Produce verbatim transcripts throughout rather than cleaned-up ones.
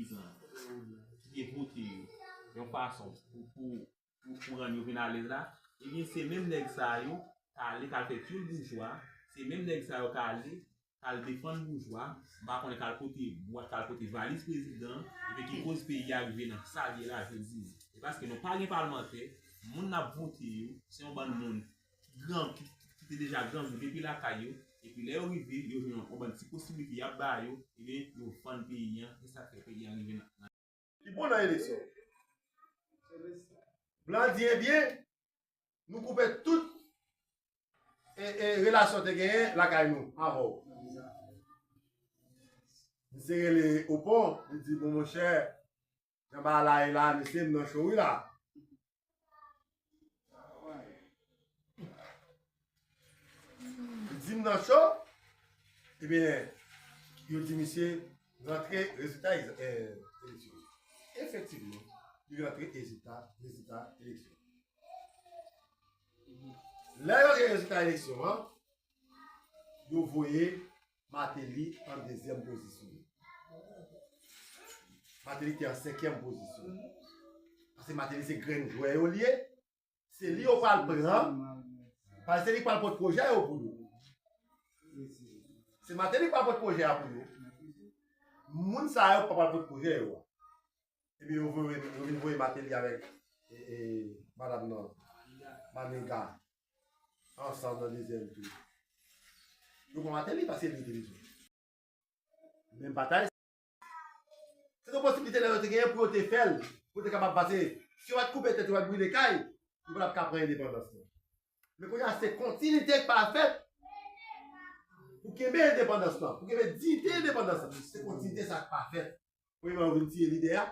peyizan ki te vote yo yon fason pou, pou, pou, pou rann yo vin alèz la, ebyen, se menm nèg sa yo k ale k al fè tyoul boujwa, se menm nèg sa yo k ale k al defann boujwa, m pa konnen k al pote bwat, k al pote valiz prezidan, ebyen ki koz peyi a rive nan sa l ye la jodi a. E paske nou pa gen palmantè, moun n ap vote yo, se yon bann moun ki gran, ki, ki te deja grangou depi lakay yo, epi lè yo rive, yo jwenn yon bann ti posiblite y ap ba yo, ebyen, yo vann peyi an, e sa k fè peyi an rive nan, nan Ki bon nan eleksyon. Blan di, ebyen, nou koupe tout e, e, relasyon te genyen lakay nou avè w. Misye rele Opon, li di, bon, monchè, jan bagay la ye la, mesye, m nan cho wi la. Li di m nan cho, ebyen, yo di misye rantre rezilta ex- eh, eleksyon. Efektivman, li rantre rezilta, rezilta eleksyon. Lè yo rantre rezilta eleksyon an, yo voye Martelly an dezyèm pozisyon. Martelly te an senkyèm pozisyon. Paske Martelly se grenn jwè yo li ye. Se li yo pral pran. Paske se li k pral pote pwojè yo pou yo. Se Martelly k pral pote pwojè a pou yo. Moun sa yo pa pral pote pwojè yo. Epi yo voye, yo vin voye Martelly avèk e, e, madanm nan, Maniga, ansanm nan dezyèm tou. Yo pran Martelly paske li te bezwen. Men batay, se te posiblite lè yo te genyen pou yo te fè l, pou yo te kapab pase. Si yo pa t koupe tèt, yo pa t brile kay, yo pa t ap ka pran endepandans lan. Men kounye a, se kontinite k pa fèt pou kenbe endepandans lan, pou kenbe diyite endepandans lan. Se kontinite sa k pa fèt. Premyèman, yo vin tiye lidè a,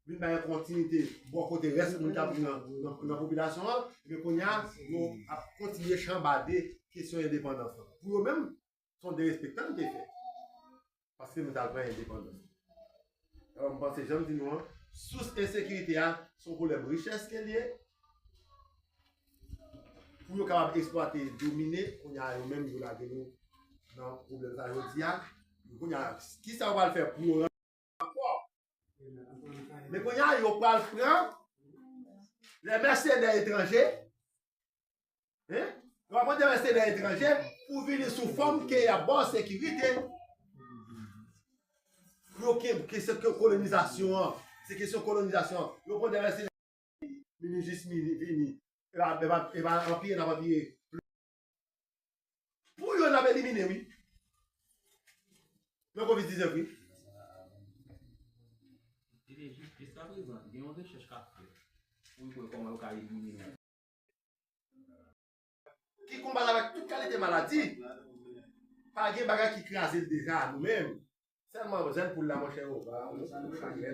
vin bay yon kontinite bò kote rès moun k ap viv nan, nan, nan popilasyon an, men kounye a, yo ap kontinye chanbade kesyon endepandans lan. Pou yo menm, se yon derespektan nou te fè. Paske nou t al pran endepandans. Alò, m panse, jan m di nou an, sous ensekirite a, se yon pwoblèm richès ke l ye. Pou yo kapab eksplwate, domine, kounye a, yo menm, yo lage nou nan pwoblèm sa jodi a. Kounye a, kisa yo pral fè pou yo rann ankò? Men kounye a, yo pral pran les mercenaires étrangers. Hein? Yo pral pran des mercenaires étrangers pou vini sou fòm ke y ap ba w sekirite. Pou yo ke, ke se ke kolonizasyon an. Se kesyon kolonizasyon an. Yo pran des mercenaires. Minis Jis vini, vini. E pa, e pa, e pa anpiye n ap anpiye. Pou yo n ap elimine, wi. Nan kovid diznèf, wi. Jiskaprezan, gen yon rechèch k ap fèt pou yo wè kòman yo ka elimine. Ki konbat avèk tout kalite maladi. Pa gen bagay ki kraze l deja, nou menm. Sèlman jèn poul la, monchè, yo, ba, nou, nou chak lè.